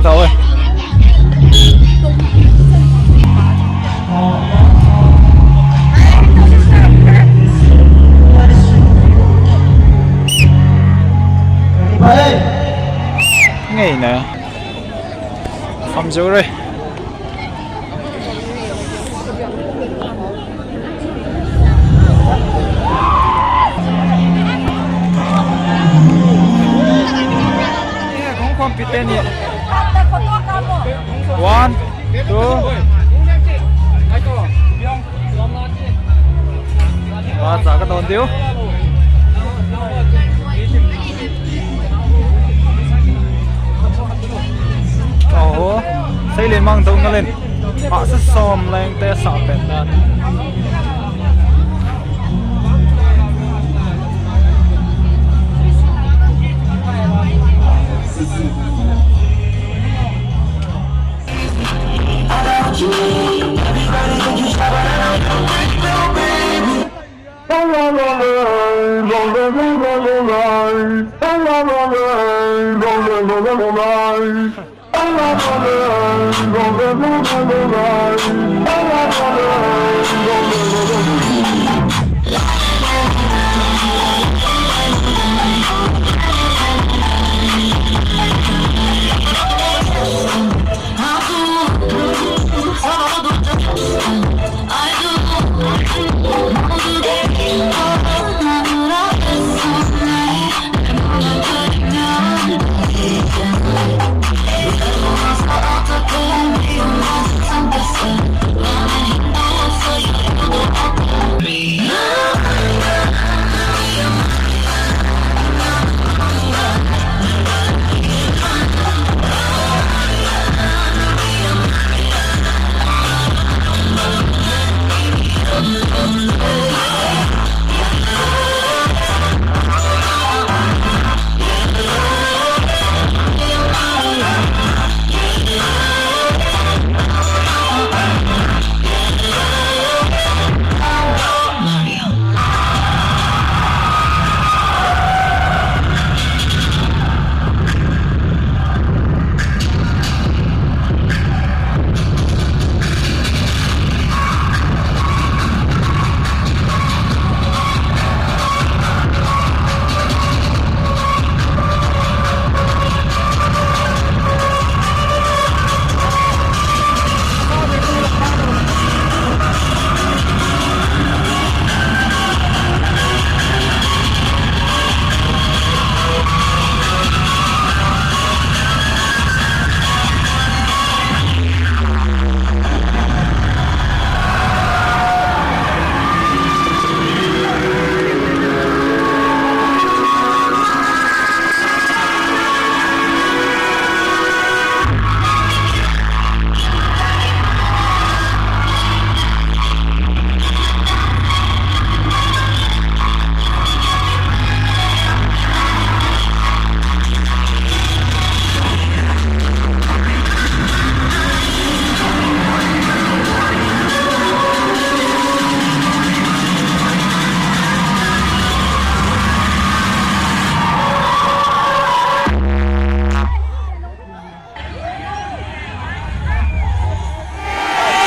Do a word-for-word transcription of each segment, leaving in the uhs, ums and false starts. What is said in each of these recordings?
Tao e. Ngei na. Kham jo re. One, two. Ba cha ka don diu. Oho, seilen mang dong ngalen. Pha sa som leng te sa pen dan.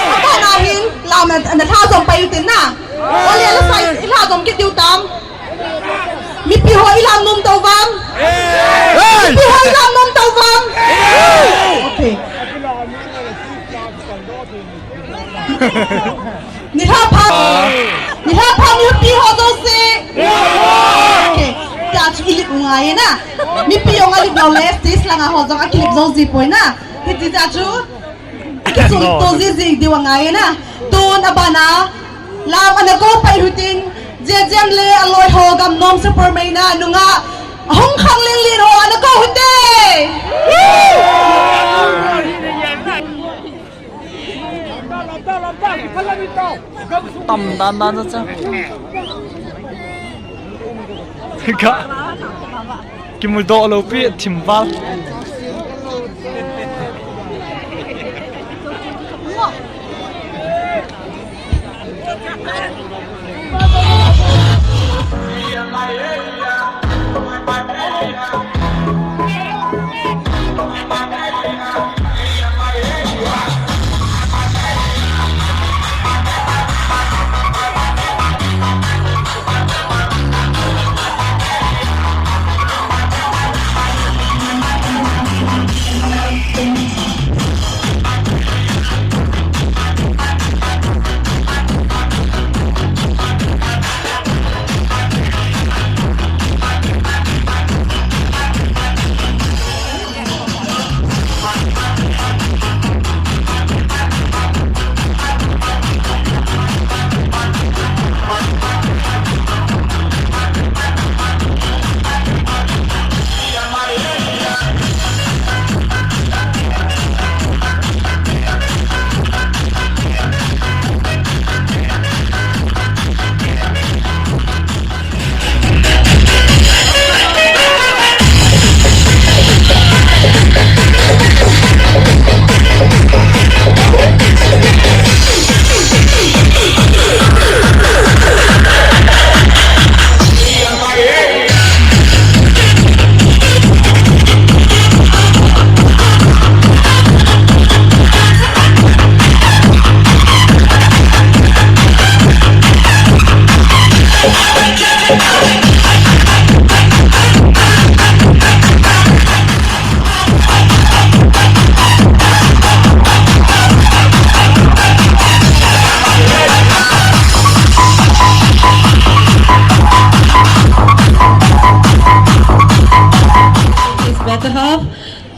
Abana hin, lam na, na lha jom pai u tin na. Ole la sai, i lha jom kit diu tam. Mipi ho i lam nom tau vang. Hey! Mipi ho i lam nom tau vang. Hey! Okay. Nilhah pha, nilhah pha mipi ho jouse. Okay. Tia chu i lip u ngai na. Mipi jong a lip lou le, stage langa ho jong a kilip jou ji poi na. Hiti tia chu. Kisun to ji ji diu angai na. Tun abana. Lam ana ko pai u tin. Jejem le aloi ho gam nom super mai na. Nunga. Hung khang lin lin ho ana ko u te. Tam dan dan cha. Ka. Kimu do lo pi thim val.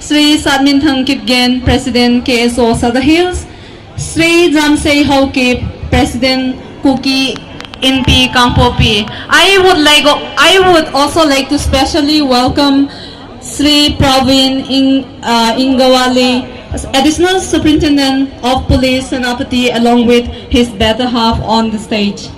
Shri Satminthang Kipgen, President, K S O Sadar Hills, Shri Jamsei Haokip, President, Kuki Inpi Kangpokpi. I would like, I would also like to specially welcome Shri Praveen Ing-, uh, Ingawali, Additional Superintendent of Police, Senapati, along with his better half on the stage.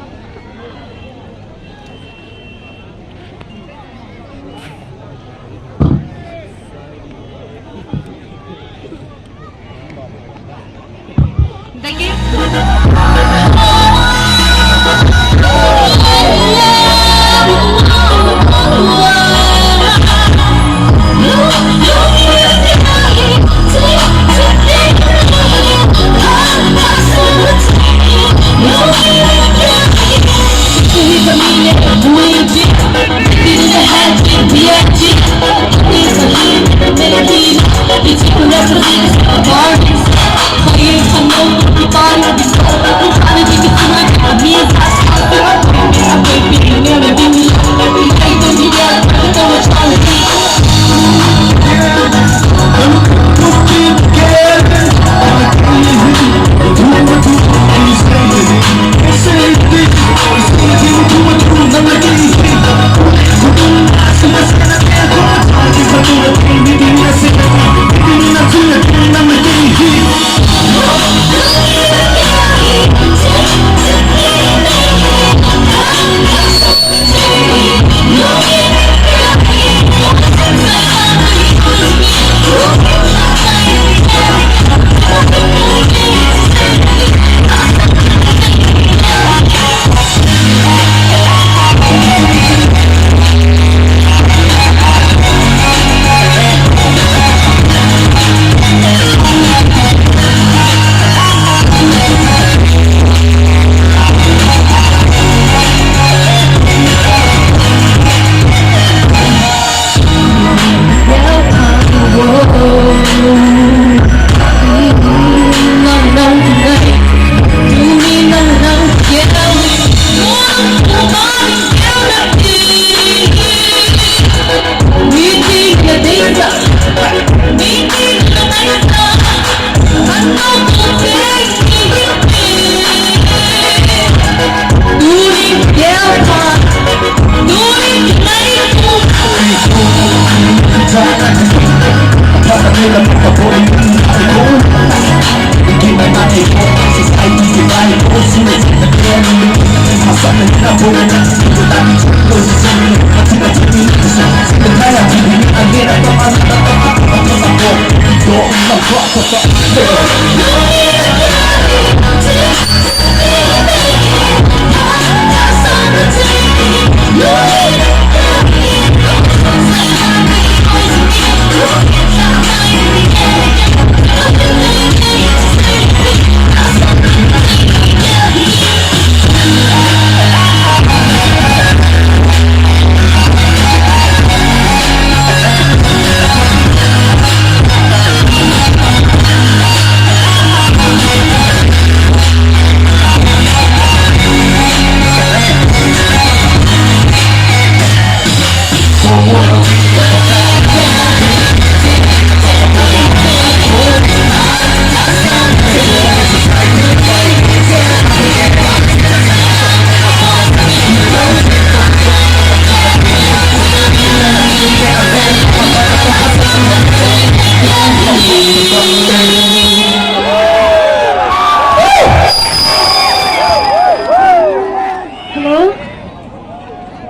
Hello?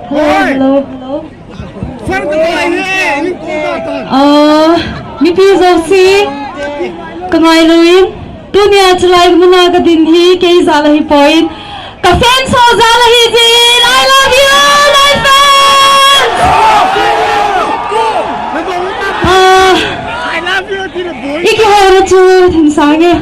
Hello, hello, hello. Ah, mipi jouse, ka ngailu in, tunia chulai muna ka ding hi, kei jal ahi poi, ka fans ho jal ahi jin, I love you, my fans! Ah, i kihou na chu, thim sang e.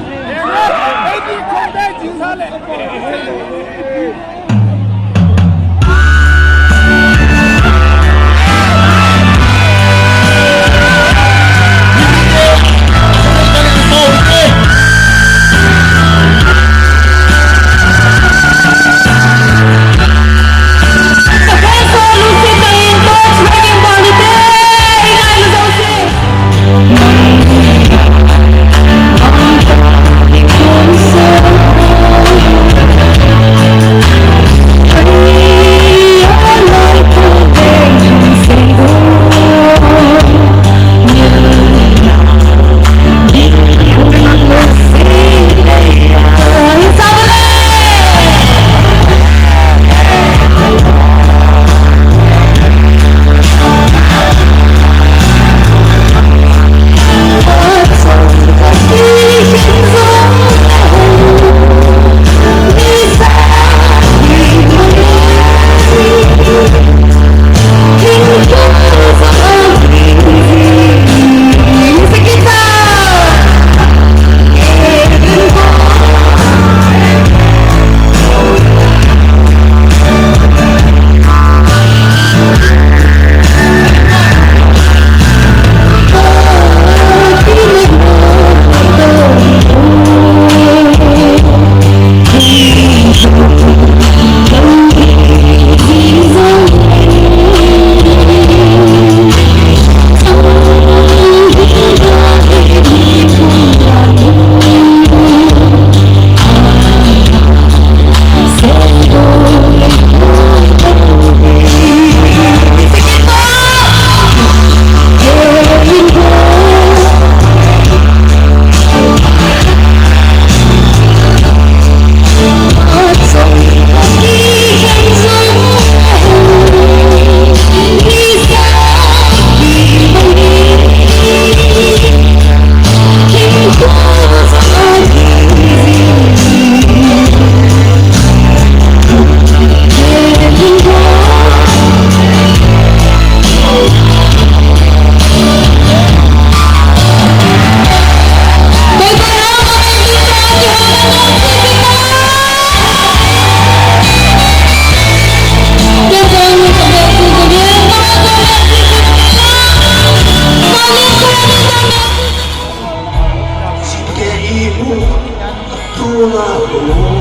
Lou